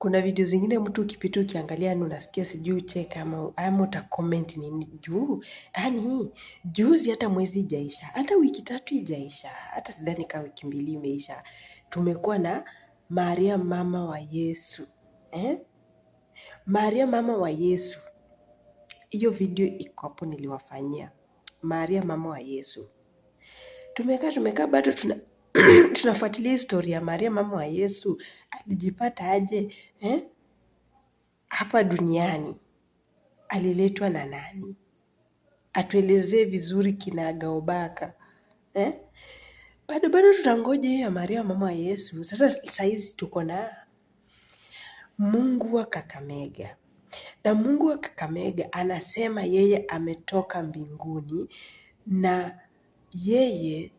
Kuna video zingine mtu ukipita ukiangalia, yani unasikia sijui ucheke ama utacomment nini juu. Yani juzi hata mwezi ijaisha, hata wiki 3 ijaisha, hata sidhani kaa wiki 2 imeisha. Tumekuwa na Maria mama wa Yesu. Eh? Maria mama wa Yesu. Hiyo video iko hapo niliwafanyia. Maria mama wa Yesu. Tumekaa tumekaa bado tunafuatilia historia ya Maria mama wa Yesu, alijipata aje, eh? Hapa duniani aliletwa na nani? Atuelezee vizuri kinagaubaga, eh? Bado bado tunangoja hiyo ya Maria mama wa Yesu. Sasa saizi tuko na Mungu wa Kakamega, na Mungu wa Kakamega anasema yeye ametoka mbinguni na yeye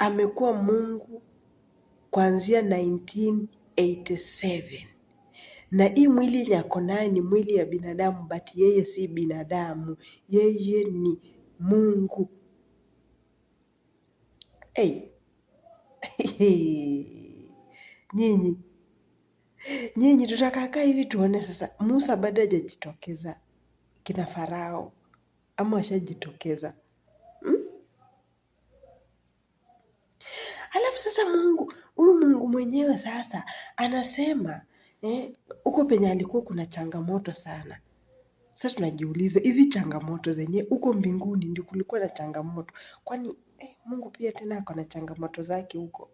amekuwa Mungu kuanzia 1987 na hii mwili yenye ako nayo ni mwili ya binadamu, but yeye si binadamu, yeye ni Mungu. Hey. Nyinyi nyinyi tutakaa hivi tuone sasa. Musa bado hajajitokeza kina Farao ama ashajitokeza, Alafu sasa Mungu huyu Mungu mwenyewe sasa anasema huko penye alikuwa kuna changamoto sana. Sasa tunajiuliza hizi changamoto zenye huko mbinguni ndio kulikuwa na changamoto, kwani Mungu pia tena ako na changamoto zake huko?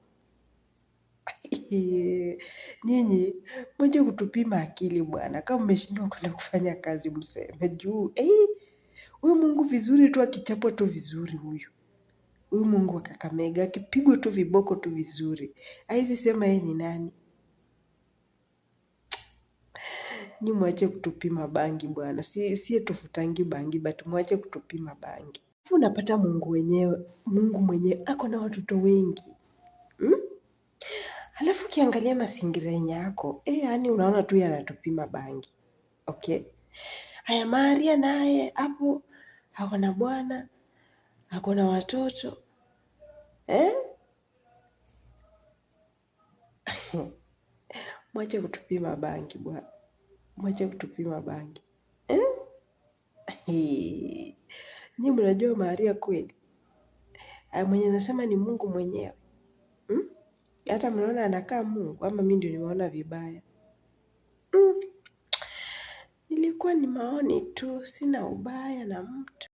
Nyinyi mwache kutupima akili bwana. Kama mmeshindwa kwenda kufanya kazi mseme juu huyu Mungu vizuri tu akichapwa tu vizuri huyu huyu Mungu wa Kakamega akipigwa tu viboko tu vizuri, haizi sema yeye ni nani. Nyi mwache kutupima bangi bwana, si tufutangi bangi but mwache kutupima bangi. Unapata Mungu wenyewe, Mungu mwenyewe ako na watoto wengi, Alafu ukiangalia mazingira yenye yako yani unaona tu yanatupima bangi. Okay, haya Maria naye hapo ako na bwana, ako na watoto, eh? Mwache kutupima bangi bwana, mwache kutupima bangi, eh? Nyi mnajua Maria kweli? Mwenye nasema ni Mungu mwenyewe, Hata mnaona anakaa Mungu ama mi ndio nimeona vibaya? Nilikuwa ni maoni tu, sina ubaya na mtu.